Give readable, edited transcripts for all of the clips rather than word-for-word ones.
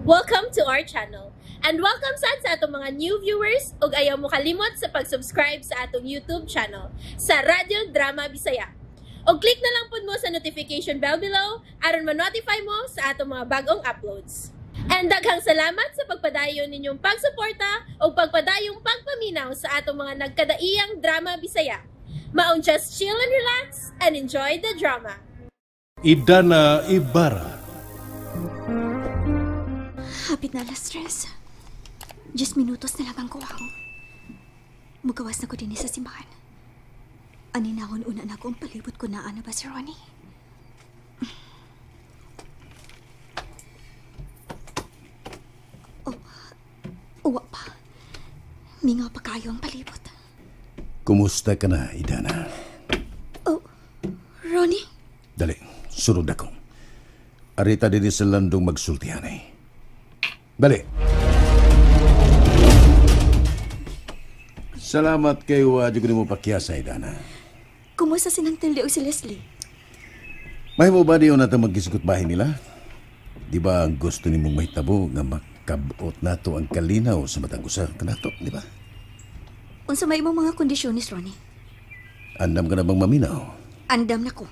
Welcome to our channel. And welcome sad sa atong mga new viewers ug ayaw mo kalimot sa pag-subscribe sa atong YouTube channel sa Radyo Drama Bisaya. Og click na lang pud mo sa notification bell below aron ma-notify mo sa atong mga bagong uploads. And daghang salamat sa pagpadayon ninyong pagsuporta ug pagpadayong pagpaminaw sa atong mga nagkadaiyang drama Bisaya. Maong just chill and relax and enjoy the drama. Idana Ibarra. Hapit na 3:00. 10 minutos na lang ang kuwang. Mugawas na ko din sa simbahan. Aninahon una na ko ang palibot ko na ana ba si Ronnie? Oh, uwa pa. Mingaw pa kayo ang palibot. Kumusta ka na, Idana? Oh, Ronnie? Dali, sunod ako. Arita din sa landong magsultihan eh. Dali. Salamat kay wadyo ko mo pakyasa, Idana. Kumusta sinang Tilde o si Leslie? Mahimo ba diyon nato magkisugot bahay nila? Di ba ang gusto nimong mahitabo nga makabot nato ang kalinaw sa matag usa kanato, di ba? Unsa may imong mga kondisyones, Ronnie? Andam ka na bang maminaw? Andam na ko.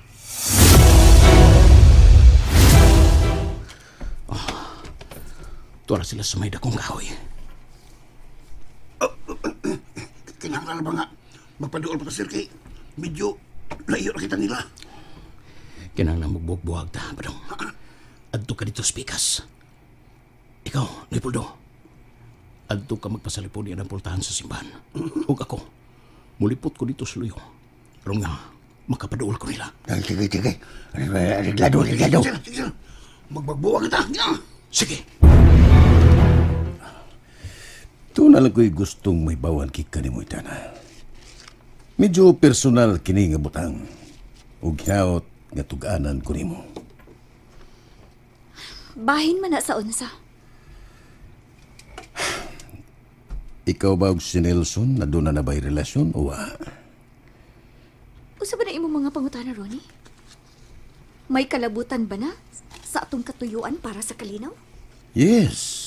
Tuwara sila sa may dakong kahoy. Kinahanglan ba nga magpaduol pa ta, sir, kay medyo layo na kita nila. Kinahanglan magbuwag-buwag ta, Badong. Adto ka dito sa pikas. Ikaw, Leopoldo. Adto ka magpasalipon niya ng pultahan sa simbahan. Ug ako, mulipot ko dito sa luyo. Aron nga, makapaduol ko nila. Ay, sige, sige. Reglado, reglado. Sige, sige, sir. Magbagbuwag kita. Yeah. Sige. Ito na lang ko'y gustong may bawan kika ni mo, Idana. Medyo personal kini nga butang. Ug hinaot nga tug-anan ko nimo. Bahin man na sa unsa. Ikaw ba og si Nelson na doon na ba'y relasyon o wa? Usa ba na imong mga pangutana, Ronnie? May kalabutan ba na sa atong katuyuan para sa kalinaw? Yes.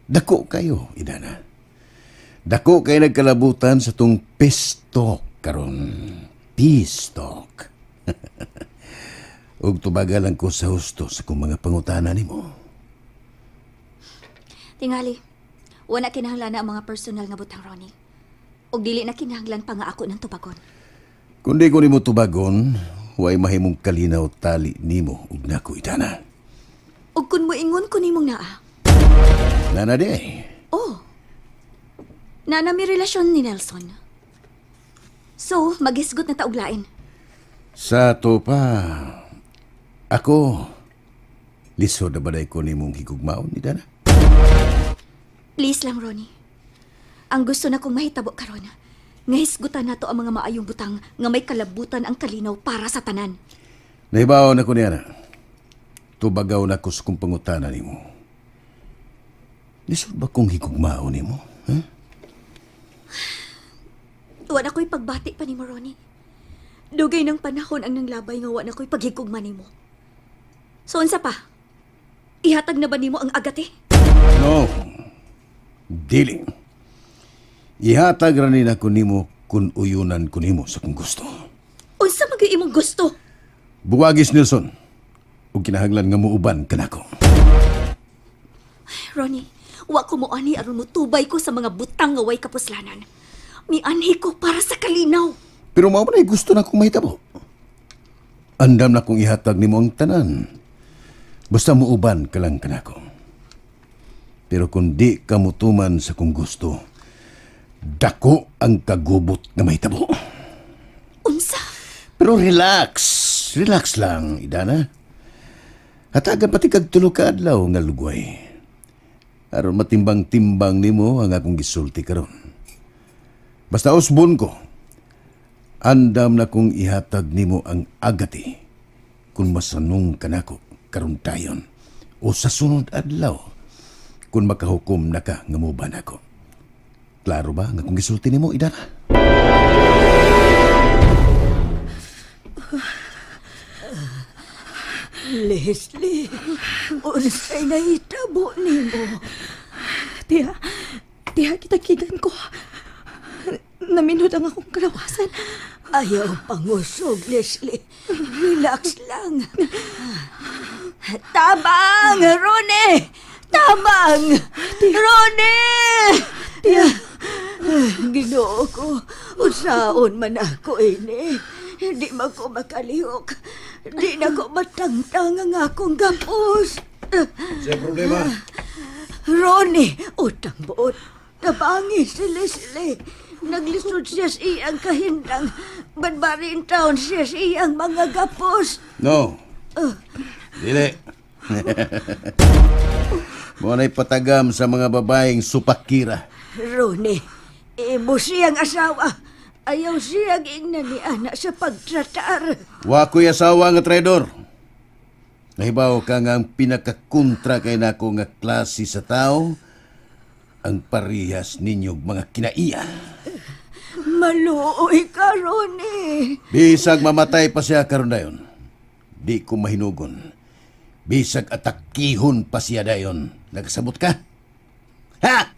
Dako kayo, Idana. Dako kayo nagkalabutan sa tong peace talk karon. Peace talk. Ug tubaga lang ko sa husto sa kong mga pangutana nimo. Tingali, wala kinahanglan na ang mga personal nga butang, Ronnie. Ug dili na kinahanglan pa nga ako ng tubagon. Kung di ko nimo tubagon, way mahimong kalinaw tali nimo ug nako, Idana. Ug kun moingon ko nimong naa. Nana di. Oh. Naa mi relasyon ni Nelson. So, maghisgot na ta og lain. Sa to pa, ako, lisod na ba ko nimong higugmaon, Idana? Please lang, Ronnie. Ang gusto na kong mahitabo karon, nga hisgutan nato ang mga maayong butang nga may kalabutan ang kalinaw para sa tanan. Nahibaw na ko niya na. Tubagaw na ko sa kong pangutana nimo. Lisod ba kong higugmaon nimo? Huh? Wa na ko'y pagbati pa nimo, Ronnie. Dugay ng panahon ang nanglabay nga wa na ko'y paghigugma nimo. So, unsa pa? Ihatag na ba nimo ang agate? No. Dili. Ihatag ra ni nako nimo kun uyunan ko nimo sa kong gusto. Unsa man gyud imong gusto? Buwagis, Nelson. Ug kinahanglan nga muuban kanako. Ronnie, wa ko moani aron motubay ko sa mga butang nga way kapuslanan. Mianhi ko para sa kalinaw. Pero mao man ay gusto na kong mahitabo. Andam na kong ihatag nimo ang tanan. Basta muuban ka lang kanako. Pero kung di ka mutuman sa kong gusto, dako ang kagubot na mahitabo. Unsa? Pero relax. Relax lang, Idana. Hatagan pati kag tulo ka adlaw nga lugway. Aron matimbang-timbang nimo ang akong gisulti karon. Basta usbon ko, andam na kong ihatag nimo ang agati kung masanong kanako karon dayon o sa sunod adlaw kung makahukom na ka nga muban ako. Klaro ba nga kung gisulti nimo, Idana? Leslie, unsay nahitabo nimo? Tiya, tiya kita kigan ko. Naminod ang akong kalawasan. Ayaw pangusog, Leslie. Relax lang. Tabang, Ronnie! Tabang! Ronnie! Tiya. Ginoo ko, unsaon man ako ini. Hindi man ko makalihok. Di na ko matangtang ang akong gapos. Sa problema? Ronnie, utang buot. Tabangi si Leslie. Naglisod siya sa iyang kahindang. Banbarin taon siya sa iyang mga gapos. No. Dili. Mo na'y patagam sa mga babaeng supakira. Ronnie, imo siyang asawa. Ayaw siyang ingnan ni anak sa pagtratar. Wa ko'y asawa nga traidor. Nahibaw ka nga ang pinakakontra kay nako nga klase sa tao, ang parihas ninyog mga kinaiya. Maluoy ka, Ronnie. Bisag mamatay pa siya karon dayon. Di ko mahinugon. Bisag atakihon pa siya dayon. Nagsabot ka? Ha?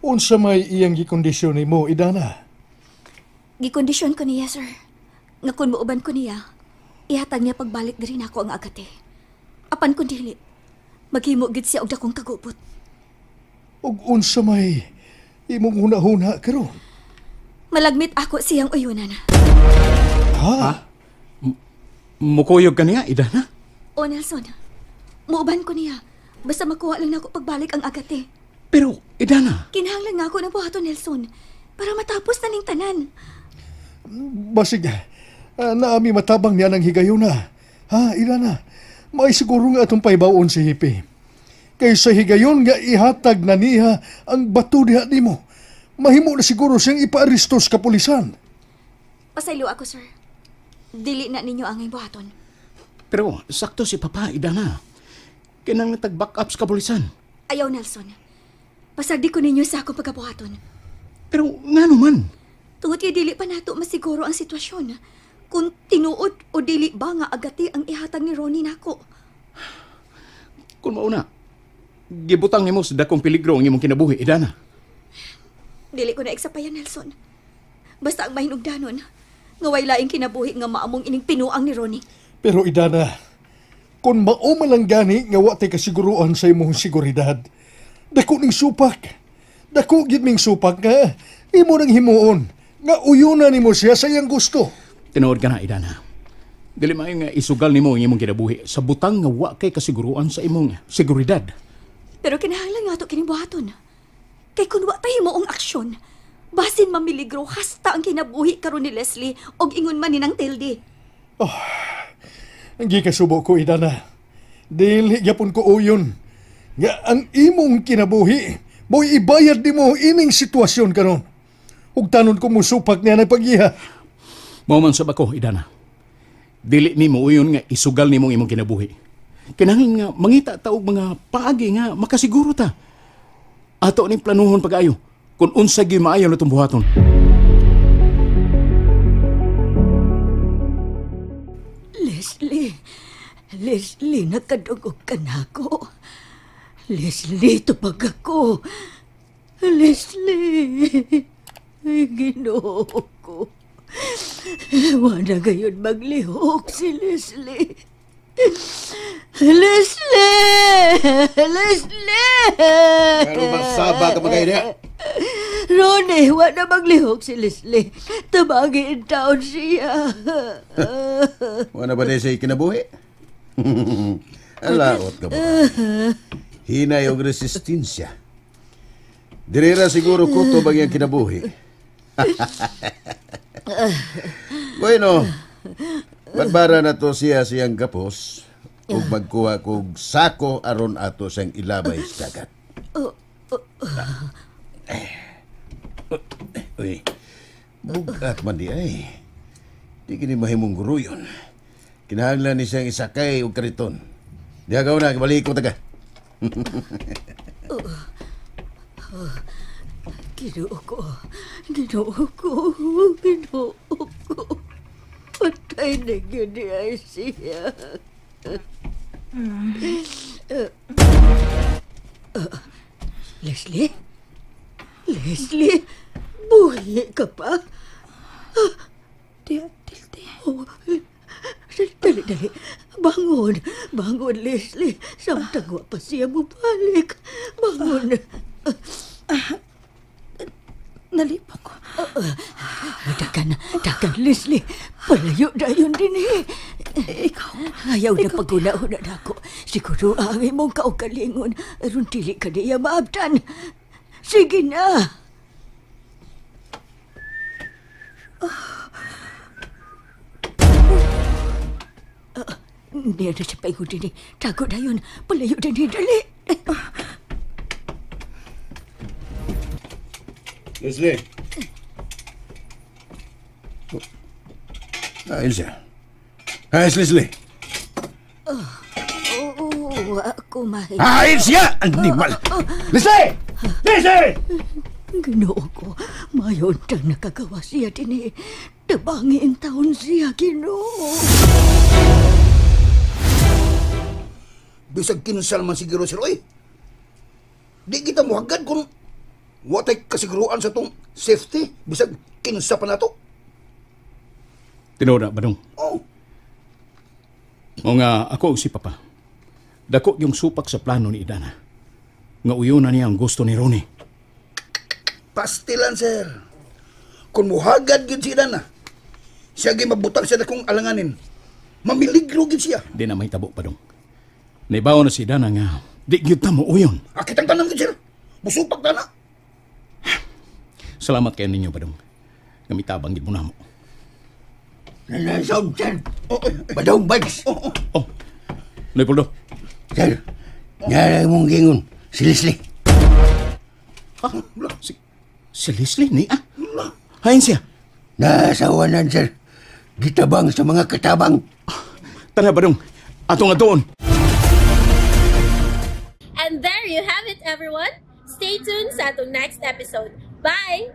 Unsa may iyang gikondisyon nimo, Idana? Gikondisyon ko niya, sir. Nga kung muuban ko niya, ihatag niya pagbalik diri nako ang agate. Apan kung dili, maghimo gid siya og dakong kagubot. Ug unsa may imong hunahuna karon? Malagmit ako siyang uyunan. Ha? Mukuyog ka niya, Idana? O Nelson, muuban ko niya. Basta makuha lang nako pagbalik ang agate. Pero, Idana... Kinahanglan nga ako ng buhaton, Nelson. Para matapos na ning tanan. Basig, naami matabang niya ng higayuna. Ha, Idana? May siguro nga atong paibawon si Hippie. Kaysa higayon nga ihatag na niya ang bato diha nimo. Mahimo na siguro siyang ipaaresto sa kapulisan. Pasaylo ako, sir. Dili na ninyo ang buhaton. Pero sakto si Papa, Idana. Kinang natag-back up sa kapulisan. Ayaw, Nelson. Pasagdi ko ninyo sa akong pagkabuhaton. Pero nga naman. Tungod kay dili pa nato masiguro ang sitwasyon. Kung tinuod o dili ba nga agati ang ihatag ni Ronnie nako. Kung mauna, gibutang nimo sa dakong peligro ang imong kinabuhi, Idana. Dili ko na eksapayan, Nelson. Basta ang mahinugdanon, nga way laing kinabuhi nga maamong ining pinuang ni Ronnie. Pero Idana, kung mao man lang gani nga wa tay kasiguruan sa imong seguridad, dako ning supak. Dako gid ming supak nga imo nang himuon nga uyuna nimo siya sa iyang gusto. Tinuod ka na, Idana. Dili maayo nga isugal nimo ang imong kinabuhi sa butang nga wa kay kasiguruan sa imong seguridad. Pero kinahanglan nga ato kining buhaton. Kay kun wa tay himuong aksyon, basin mamiligro hasta ang kinabuhi karon ni Leslie og ingon man ni nang Tildy. Oh, ang gikasubo ko, Idana. Dili gyapon ko uyon nga ang imong kinabuhi mo'y ibayad nimo ining sitwasyon karon. Ug tanon ko musupak niya ng pag-iha. Mao man sab ako, Idana. Dili nimo uyon nga isugal nimo ang imong kinabuhi. Kinahanglan nga mangita ta og mga paagi nga makasiguro ta. Ato ning planuhon pag-ayo kung unsa gyud maayo natong buhaton. Leslie, Leslie, nakadungog ka na ako. Leslie, tupag ako. Leslie, ay, Ginoo ko. Wala gayon maglihok si Leslie. Leslie! Leslie! Pero masaba ka magay niya. Ronnie, wala maglihok si Leslie. Tabagi in taon siya. Wala ba siya kinabuhi? Alaot ka ba? Hinay og resistensya. Dirira siguro kutob ang iyang kinabuhi. Bueno, badbara na to siya siyang gapos ug magkuha kog sako aron ato siyang ilabay sa dagat. Uy, bugat man di ay. Di kini mahimong guruyon. Kinahanglan ni siyang isakay og kariton. Diha ka una, balik ko taga. Ginoo ko. Ginoo ko. Ginoo ko. Patay na gyud ay siya. Leslie? Leslie? Buhi ka pa? Tia Tilde. Oh, dali, dali. Bangon. Bangon, Leslie. Samtang wa pa siya mubalik. Bangon. Nalipong ko. Dagan, dagan, Leslie. Palayo dayon din eh. Ikaw. Ayaw na paguna-una na ako. Siguro ang imong kaugalingon. Aron dili ka niya maabtan. Sige na. Niya na siya paingon din eh. Tago na yun. Palayo din eh. Dali. Leslie. Ah, Elsa. Ah, Leslie. Oo, ako mahi. Ah, Elsa! Animal! Leslie! Leslie! Ginoo ko, mayon tang nakagawa siya din eh. Tabangi ang taon siya, Ginoo. Bisag kinsal man siguro sir, oy. Di kita muhagad kung watay kasiguruan sa tong safety, bisag kinsa pa nato. Tinuod na, Badong. Oh, O nga, ako og si Papa. Dako yung supak sa plano ni Idana. Nga uyo na niya ang gusto ni Ronnie. pastilan sir. Kung muhagad gid si Dana, siya gyud mabutang siya na kung alanganin. Mamiligro gid siya. Di na may tabo, Badong. Naibaw na si Idana nga, di gyud ta mo uyon. Akitang tanan gid sir. Musupak ta na. Salamat kayo ninyo, Badong. Nga mitabang gid mo na mo. Nanasom, sir. Badong Buds. Oh, Leopoldo. Sir, nga mong gingon. Si Leslie. Ha? Si Leslie ni ah? Hain siya. Nasawanan, sir. Gitabang sa mga katabang. Tara, Badong. Ato nga doon. And there you have it, everyone. Stay tuned sa atong next episode. Bye!